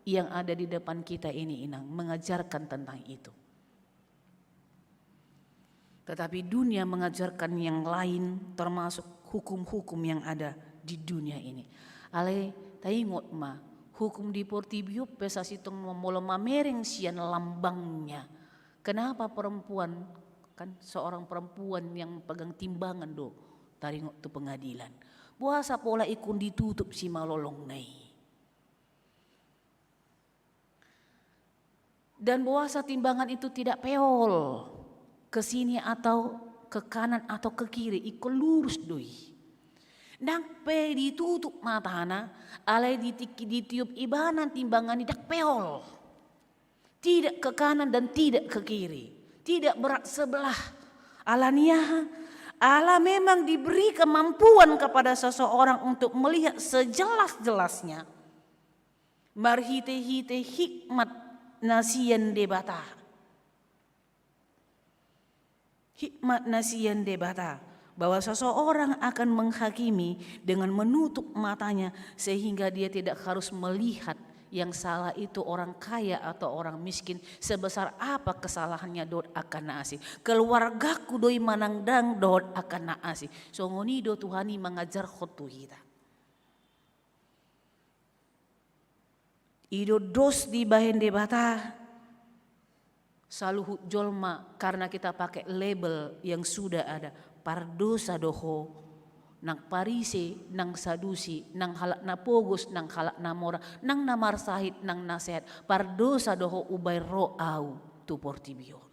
yang ada di depan kita ini, Inang, mengajarkan tentang itu. Tetapi dunia mengajarkan yang lain, termasuk hukum-hukum yang ada di dunia ini. Alai taingot ma, hukum di portibi on pe sasintongna molo mamereng sian lambangnya. Kenapa perempuan, kan seorang perempuan yang pegang timbangan do taringot tu pengadilan? Boasa pola ingkon ditutup simalolongna i? Dan boasa timbangan itu tidak peol ke sini atau ke kanan atau ke kiri, ingkon lurus do i. Ndang pe ditutup matana, alai di, ditiup ibana timbangan i ndang peol. Tidak ke kanan dan tidak ke kiri. Tidak berat sebelah. Ala ni aha? Ala memang diberi kemampuan kepada seseorang untuk melihat sejelas-jelasnya marhite-hite hikmat na sian Debata. Hikmat na sian Debata, bahwa seseorang akan menghakimi dengan menutup matanya, sehingga dia tidak harus melihat yang salah itu orang kaya atau orang miskin, sebesar apa kesalahannya dohot angka na asing. Keluargaku do i manang ndang dohot angka na asing. Songon i do Tuhan i mangajarhon tu hita. I do dos dibahen Debata saluhut jolma karena kita pakai label yang sudah ada. Pardosa do ho, nang Parise, nang Sadusi, nang halak na pogos, nang halak na mora, nang na marsahit, nang na sehat. Pardosa do ho umbahen ro ahu tu portibi on.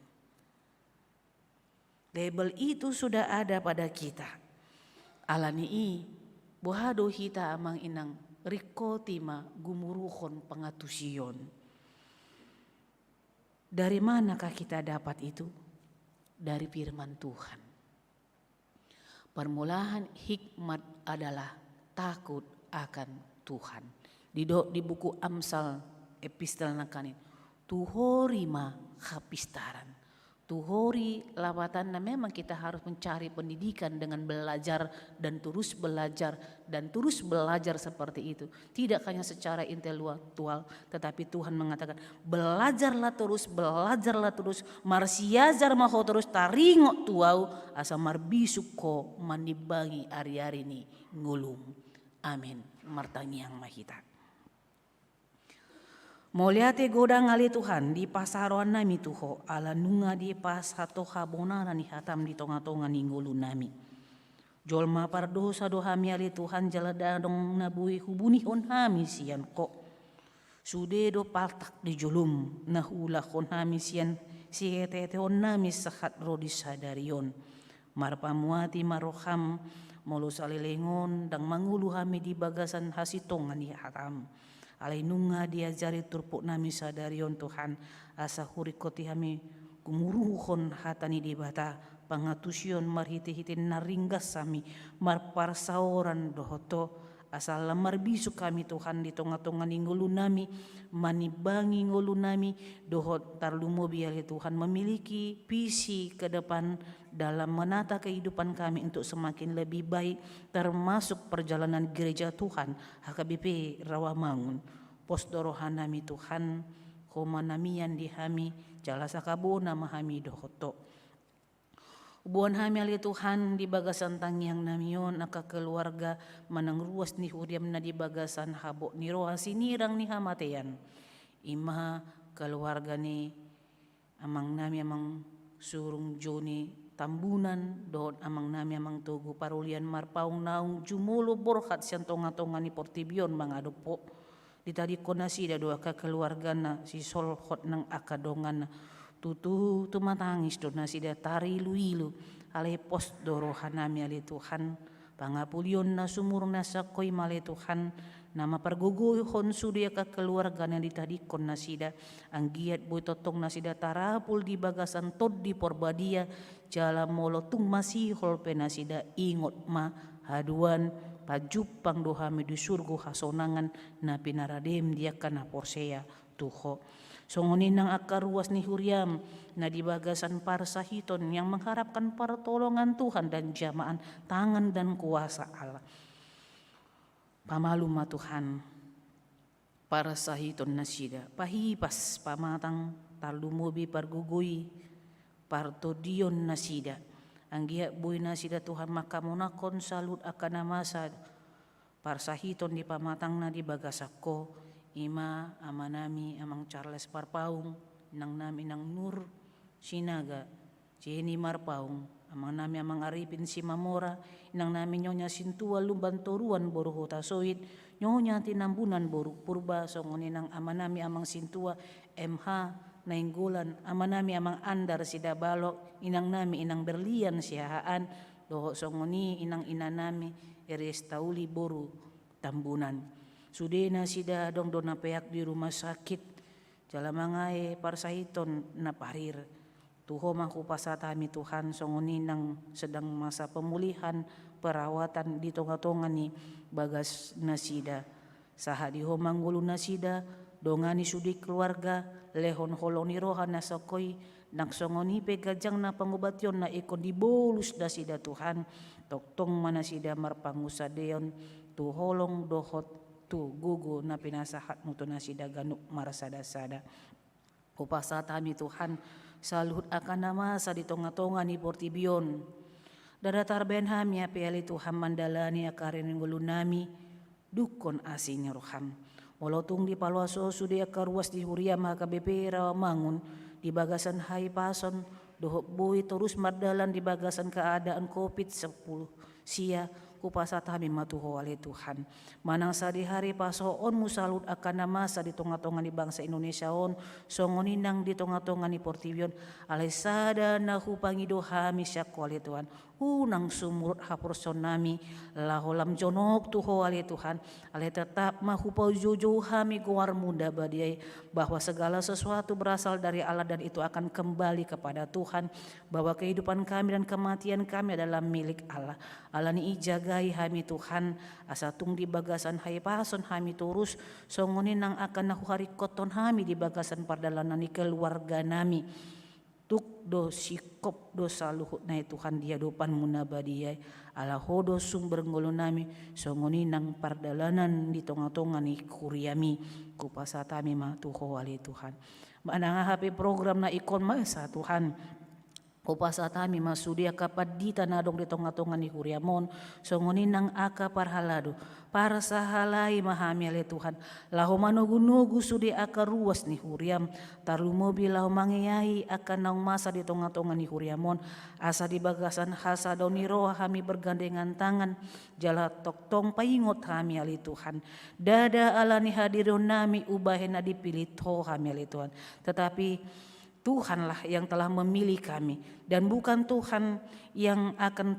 Label itu sudah ada pada kita. Ala ni i, boha do hita amang inang, ringkoti ma gumuruhon pangantusion. Dari manakah kita dapat itu? Dari firman Tuhan. Permulaan hikmat adalah takut akan Tuhan. Didok di buku Amsal, epistel nangkaning, tuhori ma hapistaran. Tuhori lapatanna memang kita harus mencari pendidikan dengan belajar dan terus belajar dan terus belajar seperti itu. Tidak hanya secara intelektual, tetapi Tuhan mengatakan, belajarlah terus, belajarlah terus, marsiajar ma ho terus, taringot tu ahu, asa marbisuk ho manimbangi ari-ari ni ngolum. Amin. Martangiang ma hita. Mauliate godang ale Tuhan, dipasahat rohanami tu ho, ala nunga dipasahat ho habonaran ni hatam di tonga-tonga ni ngolunami. Jolma pardosa do hami ale Tuhan, jala ndang adong na boi hubunihon hami sian ho. Sude do paltak di jolom na huulakhon hami sian siheteheteon nami sahat ro di sadari on. Marpamuati ma roham, molo saleleng on ndang mangolu hami di bagasan hasintongan ni hatam. Alai nunga diajari turpuk nami sadari on Tuhan, asa huringkoti hami gumuruhon hata ni Debata, pangantusion marhitehite na ringgas hami marparsaoran dohot Ho, asa lam marbisuk hami Tuhan di tongatonga ni ngolu nami, manimbangi ngolu nami, dohot tarlumobi ale Tuhan memiliki visi ke depan dalam menata kehidupan kami untuk semakin lebih baik, termasuk perjalanan gereja Tuhan, H K B P Rawamangun. Pos do roha nami Tuhan, Ho ma na mian di hami, jala sangkap bona ma hami dohot Ho. Boan hami ale Tuhan di bagasan tangiang nami on angka keluarga manang ruas ni huriam na di bagasan habot ni roha sinirang ni hamatean. I ma keluarga ni amang nami amang Surung Joni Tambunan dohot amang nami amang Togu Parulian Marpaung naung jumolo borhat sian tongatonga ni portibi on mangadop Ho. Ditadingkon nasida do angka keluargana, sisolhot nang angka donganna. Tutu tumatangis do nasida tariluilu, alai pos do roha nami ale Tuhan. Pangapulion na sumurung na sangkoi ma ale Tuhan, na mapargogoihon sude angka keluarga na ditadingkon nasida, anggiat boi tongtong nasida tarapul di bagasan Tondi Porbadia, jala molo tung masihol pe nasida, ingot ma haduan, pajumpang do hami di surgo hasonangan na pinaradem di angka na porsea tu Ho. Songon i nang angka ruas ni huriam na di bagasan parsahiton yang mengharapkan pertolongan Tuhan dan jamaan tangan dan kuasa Allah. Pamalum ma Tuhan parsahiton nasida, pahipas pamatang, tarlumobi pargogoi partondion nasida. Anggiat boi nasida Tuhan mangkamonangkon saluhut angka na masa parsahiton di pamatangna di bagasan Ho, i ma ama nami amang Charles Parpaung, inang nami inang Nur Sinaga, Jenny Marpaung, amang nami amang Arifin Simamora, inang nami Nyonya Sintua Lumban Toruan boru Hutasoit, Nyonya Tinambunan boru Purba, songon i nang ama nami amang Sintua M H Nainggolan, ama nami amang Andar Sidabalok, inang nami inang Berlian Siahaan, dohot songon i inang ina nami Eris Tauli boru Tambunan. Sude nasida adong do na peak di rumah sakit, jala mangae parsahiton na parir. Tu Ho ma hupasahat hami Tuhan, songon i nang sedang masa pemulihan, perawatan di tongatonga ni bagas nasida. Sahat di Ho ma ngolu nasida, dongani sude keluarga, lehon holong ni roha na sangkoi, nang songon i pe ganjang na pangobationna ingkon dibolus nasida Tuhan, tongtong ma nasida marpangunsandeon tu holong dohot tu gogo na pinasahatmu tu nasida ganup marsadasada. Hupasahat hami Tuhan, saluhut angka na masa di tongatonga ni portibi on. Ndada tarbaen hami hape ale Tuhan mandalani angka ari ni ngolu nami, dungkon asi ni roham. Molo tung dipaloas Ho sude angka ruas di huriam H K B P Rawamangun di bagasan hahipason, dohot boi torus mardalan di bagasan keadaan covid sepuluh sia, hupasahat hami ma tu Ho ale Tuhan. Manang sadihari pasohonmu saluhut angka na masa di tongatonga ni bangsa Indonesia on, songon i nang di tongatonga ni portibi on, alai sada na hupangido hami sian Ho ale Tuhan. Unang sumurut haporseaon nami, laho lam jonok tu Ho ale Tuhan, alai tetap ma hupajoujou hami goarmu na badia i, bahwa segala sesuatu berasal dari Allah dan itu akan kembali kepada Tuhan, bahwa kehidupan kami dan kematian kami adalah milik Allah. Alani i jagai hami Tuhan, asa tung di bagasan hahipason hami torus, songon i nang angka na huharingkothon hami di bagasan pardalanan ni keluarga nami. Tuk do singkop do saluhutna i Tuhan di adopanmu na badia i, ala Ho do sumber ngolu nami, songon i nang pardalanan di tongatonga ni huriami, hupasahat hami ma tu Ho ale Tuhan. Manang aha pe program na ingkon masa Tuhan, Hupasahat hami ma sude angka pandita na adong di tonga-tonga ni huriam on, songon i nang angka parhalado. Parsahalai ma hami ale Tuhan, laho manogu-nogu sude angka ruas ni huriam, tarlumobi laho mangeahi angka naung masa di tonga-tonga ni huriam on, asa di bagasan hasadaon ni roha hami bergandengan tangan, jala tongtong paingot hami ale Tuhan. Ndada ala ni hadirihon nami umbahen na dipillit Ho hami ale Tuhan, tetapi Tuhanlah yang telah memilih kami, dan bukan Tuhan yang akan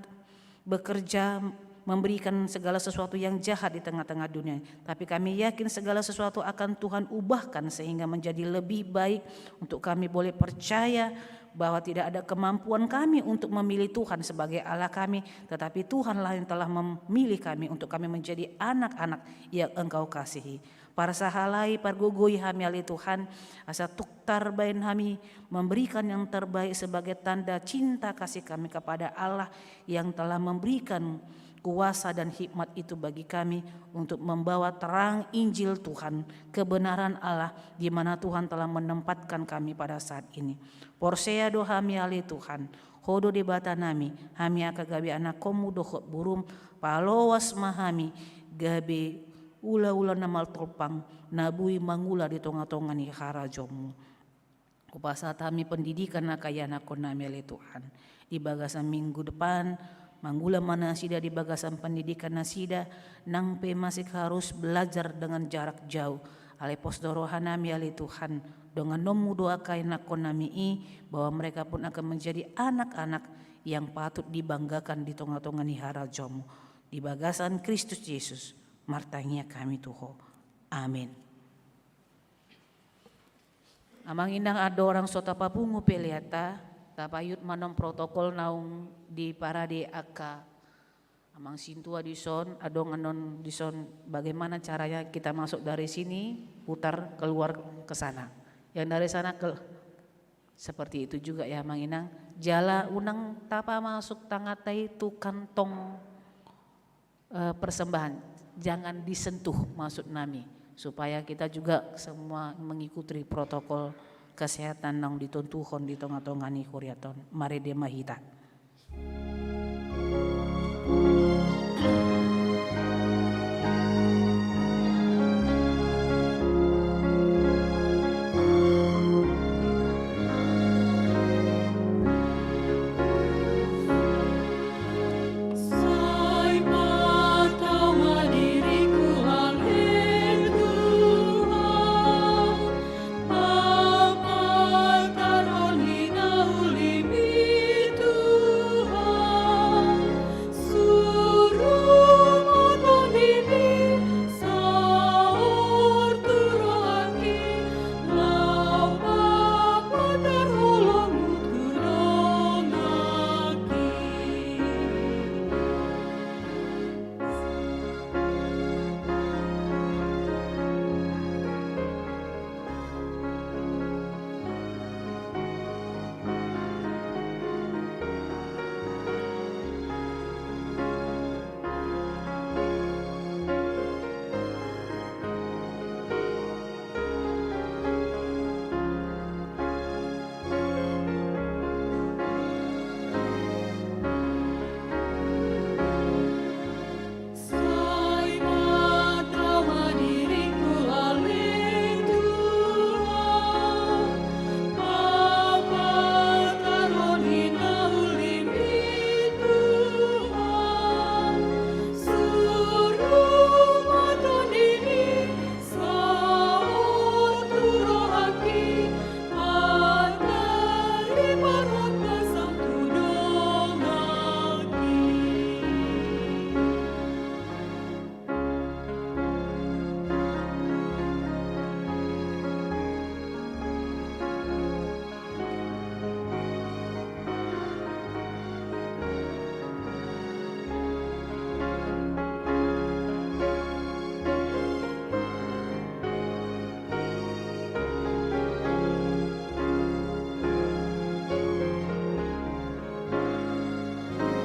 bekerja memberikan segala sesuatu yang jahat di tengah-tengah dunia ini. Tapi kami yakin segala sesuatu akan Tuhan ubahkan sehingga menjadi lebih baik untuk kami boleh percaya bahwa tidak ada kemampuan kami untuk memilih Tuhan sebagai Allah kami, tetapi Tuhanlah yang telah memilih kami untuk kami menjadi anak-anak yang Engkau kasihi. Parsahalai, pargogoi hami ale Tuhan, asa tung tarbaen hami memberikan yang terbaik sebagai tanda cinta kasih kami kepada Allah yang telah memberikan kuasa dan hikmat itu bagi kami untuk membawa terang Injil Tuhan, kebenaran Allah di mana Tuhan telah menempatkan kami pada saat ini. Porsea do hami ale Tuhan, Ho do Debata nami, hami angka gabe anakkonmu dohot burum, paloas ma hami gabe ula-ula na martolpang, na boi mangula di tonga-tonga ni harajaonmu. Hupasahat hami pendidikan angka ianakkon nami ale Tuhan. Di bagasan minggu depan, mangula ma nasida di bagasan pendidikan nasida, nang pe masih harus belajar dengan jarak jauh. Alai pos do roha nami ale Tuhan, donganonmu do angka ianakkon nami i, bahwa mereka pun akan menjadi anak-anak yang patut dibanggakan di tonga-tonga ni harajaonmu. Di bagasan Kristus Jesus, martangiang hami tu Ho. Amin. Amang inang, andorang so tapapungu peleanta, tapaihut ma annon protokol naung diparade angka amang sintua dison, adong annon dison bagaimana caranya kita masuk dari sini, putar keluar ke sana. Yang dari sana ke, seperti itu juga ya, amang inang. Jala unang tapamasuk tanganta i tu kantong eh, persembahan, jangan disentuh, maksud nami, supaya kita juga semua mengikuti protokol kesehatan naung ditontuhon di tonga-tonga ni hurianta on. Marende ma hita.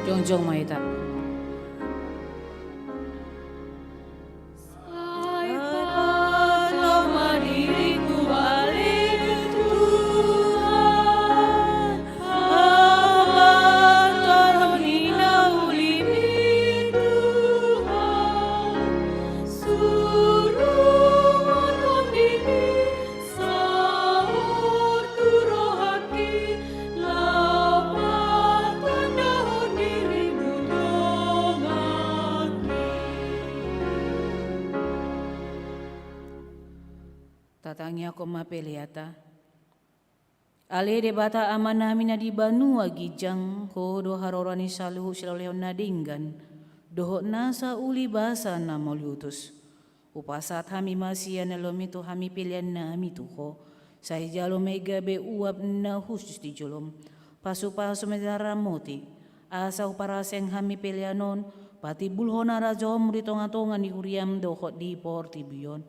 Jongjong ma hita. Tatangiangkon ma peleanta. Ale Debata Amanami na di banua ginjang, Ho do haroro ni saluhut silehonlehon na denggan dohot nasa uli basa na mauliutus. Hupasahat hami ma sian lehonmi tu hami peleannami tu Ho, sai jalo ma i gabe uap na hushus di jolom. Pasupasu ma i jala ramoti, asa huparaseng hami pelean on patimbulhon harajaonmu di tongatonga ni huriam dohot di portibi on.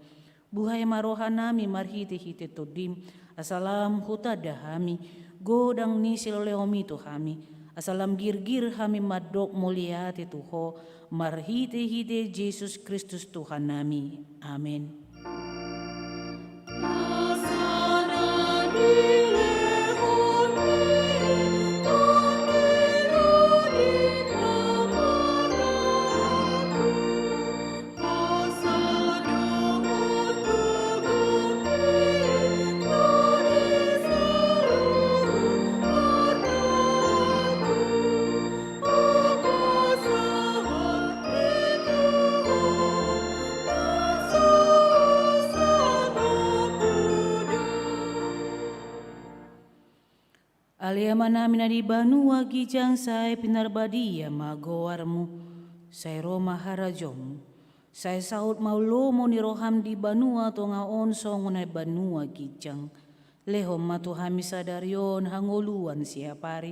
Buhai ma rohanami marhitehite Tondim, asa lam hutanda hami godang ni silehonlehonmi tu hami, asa lam girgir hami mandok mauliate tu Ho, marhitehite Jesus Kristus Tuhannami. Amen. Ale Amanami na di banua ginjang, sai pinarbadia ma goarmu, sai ro ma harajaonmu, sai saut ma lomo ni roham di banua tonga on songon na di banua ginjang. Lehon ma tu hami sadari on hangoluan siapari.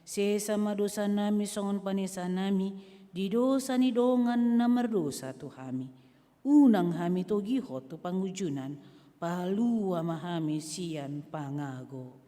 Sesa ma dosanami songon panesanami di dosa ni dongan na mardosa tu hami. Unang hami togihon tu pangunjunan, palua ma hami sian pangago.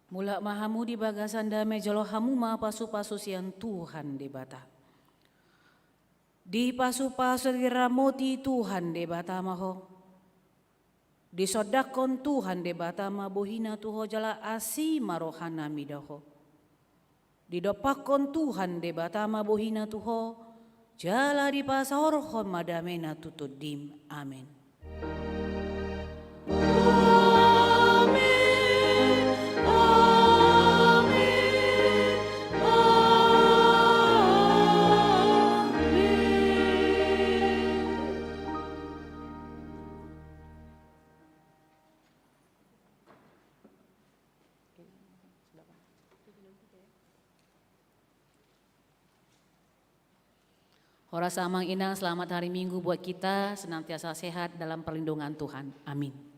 Mulak ma hamu di bagasan dame, jalo hamu ma pasupasu sian Tuhan Debata. Dipasupasu, diramoti Tuhan Debata ma ho. Disondangkon Tuhan Debata ma bohina tu ho jala asi ma rohana mida ho. Didompakkon Tuhan Debata ma bohina tu ho, jala dipasaorhon ma damena tu tondim. Amen. Amen. Amen. Amen. Horas Amang Inang, selamat hari Minggu buat kita, senantiasa sehat dalam perlindungan Tuhan. Amin.